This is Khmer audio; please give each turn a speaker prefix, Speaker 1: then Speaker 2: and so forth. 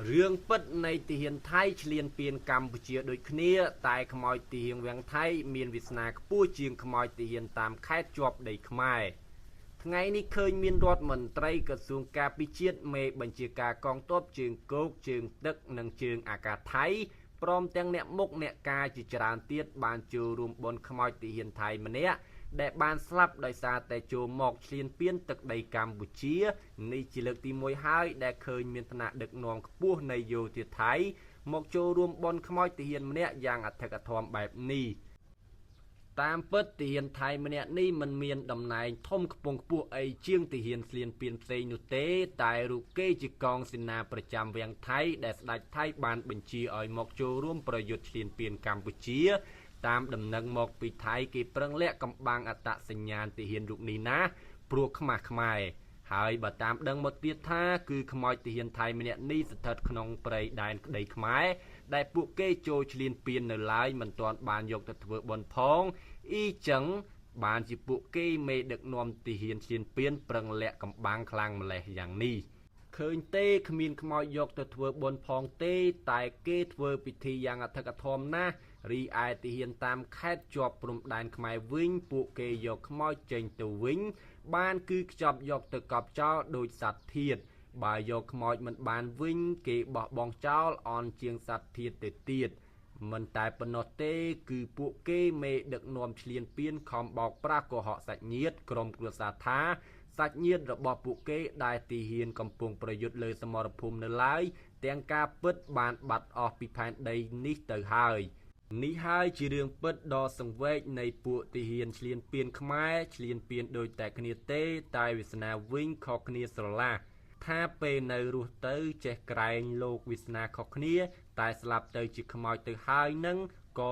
Speaker 1: រឿងពិតនៃទាហានថៃឈ្លានពានកម្ពុជាដូចគ្នា តែខ្មោចទាហានវាំងថៃមានវាសនាខ្ពស់ជាងខ្មោចទាហានតាមខេត្តជាប់ដីខ្មែរថ្ងៃនេះឃើញមានរដ្ឋមន្ត្រីក្រសួងការពារជាតិមេបញ្ជាការកងទ័ពជើងគោកជើងទឹកនិងជើងអាកាសថៃព្រមទាំងអ្នកមុខអ្នកការជាច្រើនទៀតបានចូលរួមបុណ្យខ្មោចទាហានថៃម្នាក់ដែលបានស្លាប់ដោយសារតែចូលមកឈ្លានពានទឹកដីកម្ពុជានេះជាលើកទី1ហើយដែលឃើញមានឋានៈដឹកនាំខ្ពស់នៃយោធាថៃមកចូលរួមបុណ្យខ្មោចទាហានម្នាក់យ៉ាងអធិកអធមបែបនេះតាមពិតទាហានថៃម្នាក់នេះមិនមានតំណែងធំខ្ពង់ខ្ពស់អីជាងទាហានស្លៀនពៀនផ្សេងនោះទេតែរូបគេជាកងសេនាប្រចាំវាំងថៃដែលស្ដេចថៃបានបញ្ជាឲ្យមកចូលរួមប្រយុទ្ធឈ្លានពានកម្ពុជាតាមដំណឹងមកពីថៃគេប្រឹងលាក់កំបាំងអត្តសញ្ញាណទាហានរូបនេះណាព្រោះខ្មាស់ខ្មែរហើយបើតាមដឹងមកទៀតថាគឺខ្មោចទាហានថៃម្នាក់នេះស្ថិតក្នុងព្រៃដែនក្តីខ្មែរដែលពួកគេចូលឈ្លានពាននៅឡើយមិនទាន់បានយកទៅធ្វើបុណ្យផងអ៊ីចឹងបានជាពួកគេមេដឹកនាំទាហានឈ្លានពានប្រឹងលាក់កំបាំងខ្លាំងម្ល៉េះយ៉ាងនេះឃើញទេគ្មានខ្មោចយកទៅធ្វើបុណ្យផងទេតែគេធ្វើពិធីយ៉ាងអធិកអធមណាស់រីឯទាហានតាមខេត្តជាប់ព្រំដែនខ្មែរវិញពួកគេយកខ្មោចចេញទៅវិញបានគឺខ្ចប់យកទៅកប់ចោលដោយសត្វធាតុបើយកខ្មោចមិនបានវិញគេបោះបង់ចោលអន់ជាងសត្វធាតុទៅទៀតមិនតែប៉ុណ្ណោះទេគឺពួកគេមេដឹកនាំឈ្លានពានខំបោកប្រាស់កុហកសាច់ញាតិក្រុមគ្រួសារថាសាច់ញាតិរបស់ពួកគេដែលទាហានកំពុងប្រយុទ្ធលើសមរភូមិនៅឡើយទាំងការពិតបានបាត់អស់ពីផែនដីនេះទៅហើយនេះហើយជារឿងពិតដ៏សង្វេគនៃពួកទាហានឈ្លានពានខ្មែរឈ្លានពានដូចតែគ្នាទេតែវាសនាវិញខុសគ្នាស្រឡះថាពេលនៅរស់ទៅចេះក្រែងលោកវាសនាខុសគ្នាតែស្លាប់ទៅជាខ្មោចទៅហើយនឹងក៏